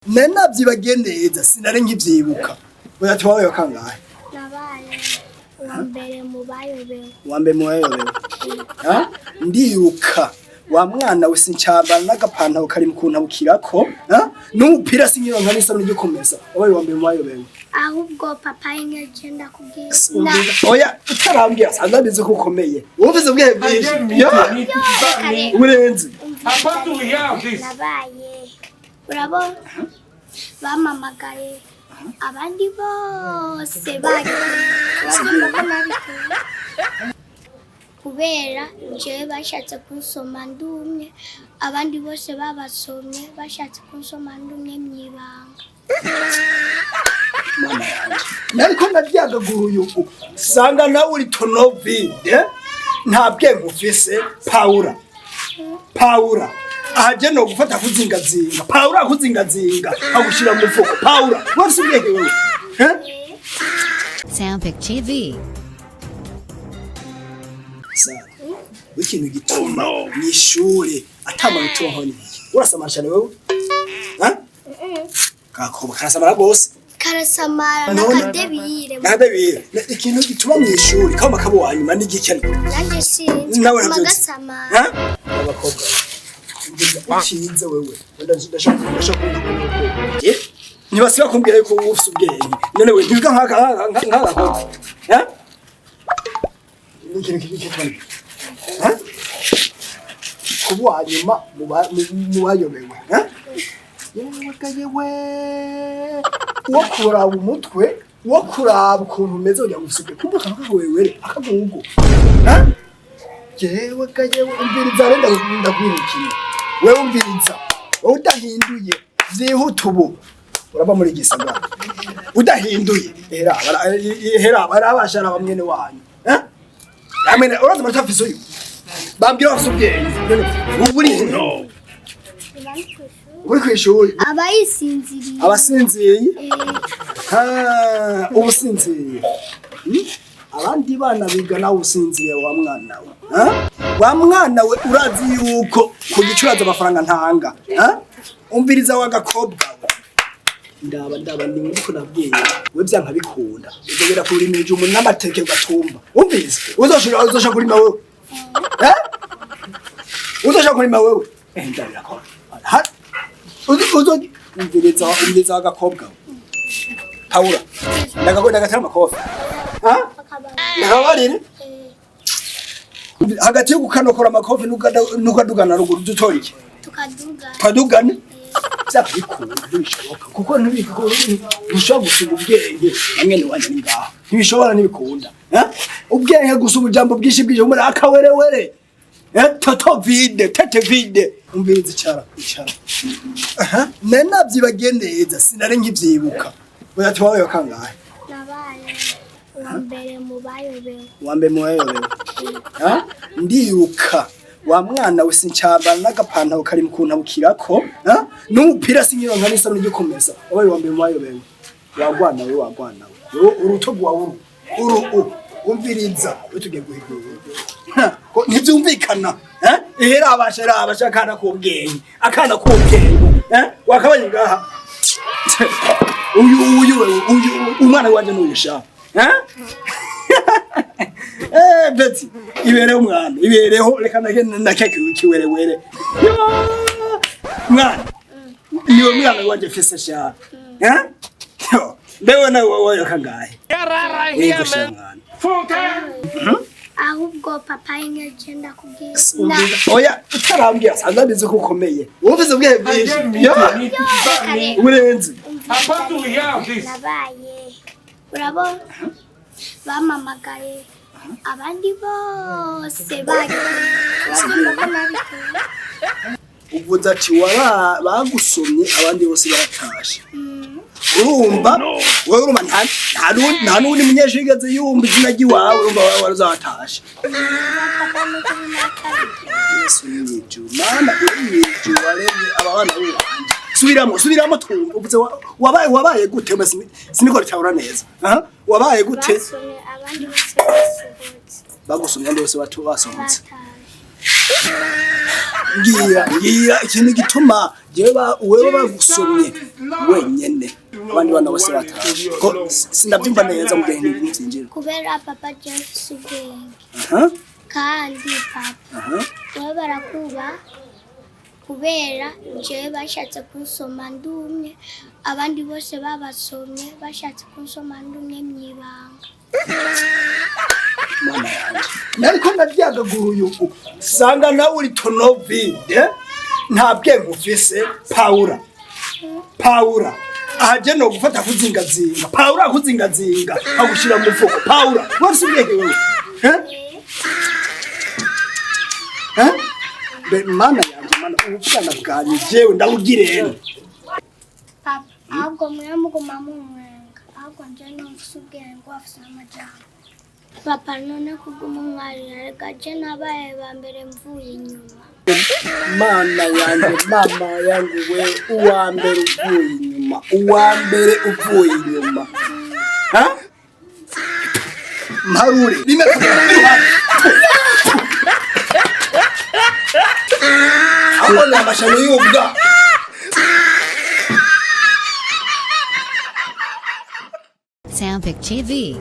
Nari navyibagiye neza, sinari nkivyibuka. Oya, tubaye kangahe? Nabaye uwa mbere mu bayobewe. Uwa mbere mu bayobewe. Ha? Ndiruka wa mwana we, sincambara n'agapantaro kari mu kuntabukirako, ha? N'umupira sinkironka n'isabune ryo kumesa. Wabaye uwa mbere mu bayobewe. Ahubwo papa, ingagenda kubwira. Oya, utarambwira sanze abizi ko ukomeye. Wumvise ubwenge bwinshi. Ya, uburenze. Nabaye, urabona bamamagaye abandi bose bagiye, urabona ko nabitoye kubera jewe bashatse kunsoma ndumye, abandi bose babasomye, bashatse kunsoma ndumye mwibanga. Mana yanje, nariko ndaryagaguruye uku sanga nawe uri tonovide, nta bwenge ufise. Paula, Paula, aje no gufata kuzingazinga, Paula, kuzingazinga agushira mu mufuko. Paula, wafise ubwenge wewe, eh? Sampic TV. Sara, ikintu gituma mw'ishure atamanota uronka ni iki? Urasamara cyane wewe, ha? Kakoba karasamara gose. Karasamara. None- N'akadebire. Nakadebire. Ikintu gituma mw'ishure kama kabo wanyuma ni igiki ariko? Nanjye sinzi. Nawe kaguma ntabyo uzi. gasamara. Ha? Abakobwa ukize wewe, ndashaka kuvuga ntibasiba kumbwira yuko wowe ufise ubwenge. None we ntiwiga nk'aka nk'agakobwa, ha? Ni ikintu kibi kitwa, ha? Kuba uwa nyuma mu bayobewe, ha? Yewe ga yewe, uwo kuraba umutwe, uwo kuraba ukuntu umeze kugira ngo ufise ubwenge, kumva akantu k'akawewere akagugu, ha? Jewe ga yewe, umviriza rero, ndakwirukiye wewe. Umviriza wowe, udahinduye vyihuta ubu urava muri gisagara. Udahinduye, hera hera barabashara bamwene wanyu, eh? Amene uraza amanota afise uyu, bambwira bafise ubwenge. None ubu uri he? Uri kw'ishuri? Aba yisinziriye. Abasinziriye? Eh. Ah, uba usinziriye. Abandi bana biga, nawe usinziriye. Wa mwana we, ha? Wa mwana we, urazi yuko ku gicurazi amafaranga ntanga, ha? Umviriza wa gakobwa we, ndaba ndaba ni ndiko nabwiye we, byanka bikunda uzogera kurima ijumu n'amateke ugatumba. Umviriza, uzoshobora, uzoshobora kurima wewe, eh? Uzoshobora kurima wewe? Eh, ndabira ko ha uzo umviriza, umviriza wa gakobwa we. Paula, ndagago ndagatera amakofi, ha? Ndakabarire. Eh. Hagati yo gukanokora amakofi n'ukadugana ruguru, dutora iki? Tukaduga. Twadugane byakubikunda ntibishoboka, kuko ntibishobora gusumba ubwenge na mwene wanjye ni ngaha, ntibishobora, ntibikunda, eh? Ubwenge gusa, ubujambo bwinshi bwinshi muri akawerewere, eh? Toto vide tete vide. Umviriza, icara, icara. Aha, nari navyibagiye neza, sinari nkivyibuka. Oya, tubaye kangahe? Nabaye uwa mbere mu bayobewe. Uwa mbere mu bayobewe, ha? Ndiruka wa mwana we, sincambara n'agapantaro kari mu kuntabukirako, ha? N'umupira sinkironka n'isabune ryo kumesa. Wabaye uwa mbere mu bayobewe. Wagwana we, wagwana we. Wewe urutogo wawe uru uru u umviriza we, tugiye guhigura. Ha, ko ntivyumvikana, eh? Ehera abasha abasha akana k'ubwenge, akana k'ubwenge, eh? Wakabaye ngaha uyu uyu wewe, uyu umwana wanje n'uyu sha, eh? Eh, Betty, ibereho umwana, ibereho. Reka nake nakeke kiwerewere. Ya, mwana, niwe mwana wanje mfise sha. Eh? Yo, mbewe nawe wabaye kangahe? Yego sha mwana. Ahubwo papa, ingagenda kubwira. Oya, utarambwira sanze abizi ko ukomeye. Wumvise ubwenge bwinshi. Ya, uburenze. Nabaye, urabona bamamagaye abandi bose bagiye, urabona ko nabitoye. Uvuze ati waba bagusomye abandi bose baratashe. Urumva wewe, urumva nta n'undi munyeshuri yigeze yumva izina ry'iwawe. Urumva wawe warazatashe. Papa, n'ukuri nakabitoye. Yesu w'ijuru, Mana uri mw'ijuru waremye aba bana b'uwanje. Subiramo, subiramo twumva. Uvuze wabaye gute? Mbe siniko bitabura neza. Aha, wabaye gute? Basomye abandi bose basohotse. Bagusomye abandi bose basohotse. Bataje. Mbwira, mbwira ikintu gituma jewe wewe bagusomye wenyene, abandi bana bose batashe, ko sindabyumva neza mu gihe ntibyinjira. Kubera papa, jewe mfise ubwenge. Kandi papa, wewe barakuba kubera jewe bashatse kunsoma ndumye, abandi bose babasomye, bashatse kunsoma ndumye mw'ibanga. Mana yanje, nariko ndaryagaguruye ubu sanga nawe uri tonovide, nta bwenge ufise. Paula, Paula, ahaje no gufata kuzingazinga, Paula, kuzingazinga agushira mu mufuko. Paula, wafise ubwenge wewe, eh? Eh? Be mana yanje, mana, ubwana bwanyu jewe ndabugirene. Papa, ahubwo mwe muguma mumwenga, ahubwo nje numfise ubwenge, wafise amajambo. Papa, none kuguma umwarira? Reka je nabaye ba mbere mvuye inyuma. Mana yanjye, mama yangu we, uwa mbere uvuye inyuma, uwa mbere uvuye inyuma. Ha, mparure rimwe kabiri. Aho ni amashano y'ubwa. Soundpic TV.